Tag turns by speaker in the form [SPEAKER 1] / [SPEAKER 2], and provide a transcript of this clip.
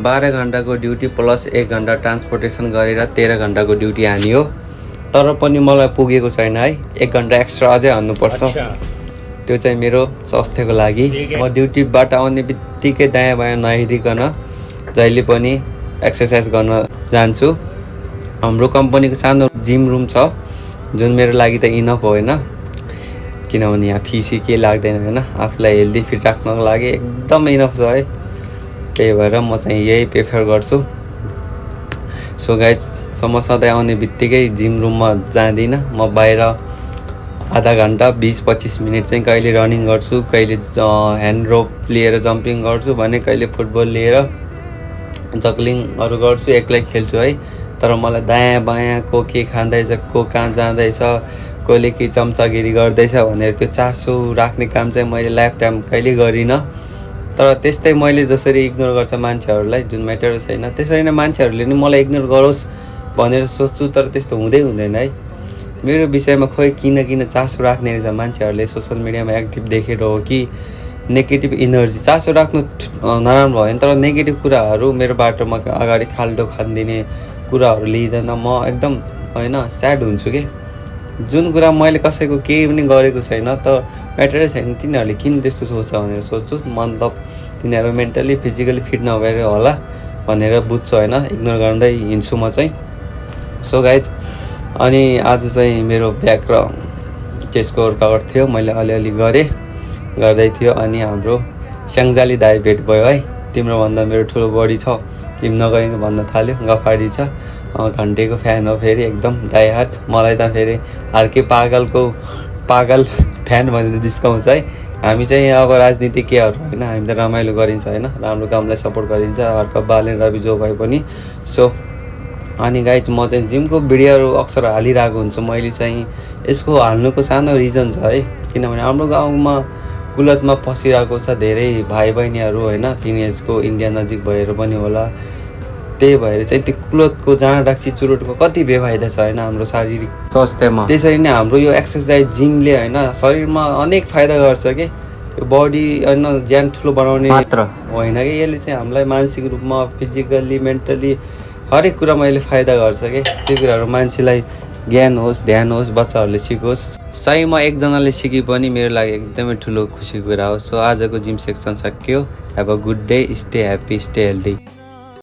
[SPEAKER 1] 12 घण्टाको duty plus 1 घण्टा transportation गरेर 13 घण्टाको ड्युटी हानियो। तर पनि मलाई पुगेको छैन है, 1 घण्टा एक्स्ट्रा अझै हान्नुपर्छ। त्यो चाहिँ मेरो स्वास्थ्यको लागि। म ड्युटीबाट आउने बित्तिकै दायाँ बायाँ नहेरिकन जहिले पनि एक्सर्साइज गर्न जान्छु। हाम्रो कम्पनीको सानो जिम रुम छ, जुन मेरो लागि त इनफ होइन, किनभने यहाँ फीसी के लाग्दैन होइन। आफूलाई हेल्दी फिट राख्नको लागि एकदम इनफ छ है। त्यही भएर म चाहिँ यही प्रिफर गर्छु। सो गाइज, म सधैँ आउने बित्तिकै जिम रुममा जाँदिनँ। म बाहिर आधा घन्टा 20-25 मिनट चाहिँ कहिले रनिङ गर्छु, कहिले ह्यान्ड रोप लिएर जम्पिङ गर्छु भने, कहिले फुटबल लिएर जग्लिङहरू गर्छु, एक्लै खेल्छु है। तर मलाई दायाँ बायाँ को के खाँदैछ, को कहाँ जाँदैछ, कसले के चम्चागिरी गर्दैछ भनेर त्यो चासो राख्ने काम चाहिँ मैले लाइफ टाइम कहिले गरिनँ। तर त्यस्तै मैले जसरी इग्नोर गर्छ मान्छेहरूलाई, जुन म्याटर छैन, त्यसरी नै मान्छेहरूले नि मलाई इग्नोर गरोस् भनेर सोच्छु। तर त्यस्तो हुँदैन है। मेरो विषयमा खोइ किन चासो राख्ने रहेछ मान्छेहरूले। सोसियल मिडियामा एक्टिभ देखेर हो कि नेगेटिभ इनर्जी, चासो राख्नु नराम्रो होइन, तर नेगेटिभ कुराहरू मेरो बाटोमा अगाडि खाल्डो खनिदिने कुराहरू लिँदैन म एकदम होइन स्याड हुन्छु कि। जुन कुरा मैले कसैको केही पनि गरेको छैन, त म्याटरै छैन, तिनीहरूले किन त्यस्तो सोच्छ भनेर सोच्छु। मतलब तिनीहरू मेन्टली फिजिकली फिट नभएर होला भनेर बुझ्छु होइन, इग्नोर गर्दै हिँड्छु म चाहिँ। सो गाइज, अनि आज चाहिँ मेरो ब्याक र चेस्टको वर्कआउट थियो, मैले अलिअलि गर्दै थियो। अनि हाम्रो स्याङ्जाली दाइ भेट भयो है। तिम्रोभन्दा मेरो ठुलो बडी छ, तिमी नगरिनु भन्न थाल्यो, गफाडी छ, घन्टेको फ्यान हो फेरि एकदम दाइ हार्ट। मलाई त फेरि अर्कै पागल फ्यान भनेर जिस्काउँछ है। हामी चाहिँ अब राजनीतिज्ञहरू होइन, हामी त रमाइलो गरिन्छ होइन, राम्रो कामलाई सपोर्ट गरिन्छ, अर्को बालेन रवि जो भए पनि। सो अनि गाइज, म चाहिँ जिमको भिडियोहरू अक्सर हालिरहेको हुन्छु। मैले चाहिँ यसको हाल्नुको सानो रिजन छ है, किनभने हाम्रो गाउँमा कुलतमा फसिरहेको छ धेरै भाइ बहिनीहरू होइन, टिनेजको इन्डिया नजिक भएर पनि होला। त्यही भएर चाहिँ त्यो कुलतको जाँड राख्सी चुरोटको कति बेफाइदा छ होइन हाम्रो शारीरिक स्वास्थ्यमा। त्यसरी नै हाम्रो यो एक्सर्साइज जिमले होइन शरीरमा अनेक फाइदा गर्छ कि। यो बडी होइन ज्यान ठुलो बनाउने मात्र होइन कि, यसले चाहिँ हामीलाई मानसिक रूपमा, फिजिकल्ली, मेन्टली हरेक कुरामा यसले फाइदा गर्छ कि। त्यो कुराहरू मान्छेलाई ज्ञान होस्, ध्यान होस्, बच्चाहरूले सिकोस्। सहीमा एकजनाले सिके पनि मेरो लागि एकदमै ठुलो खुसीको कुरा हो। सो आजको जिम सेक्सन सकियो। Have a good day, stay happy, stay healthy.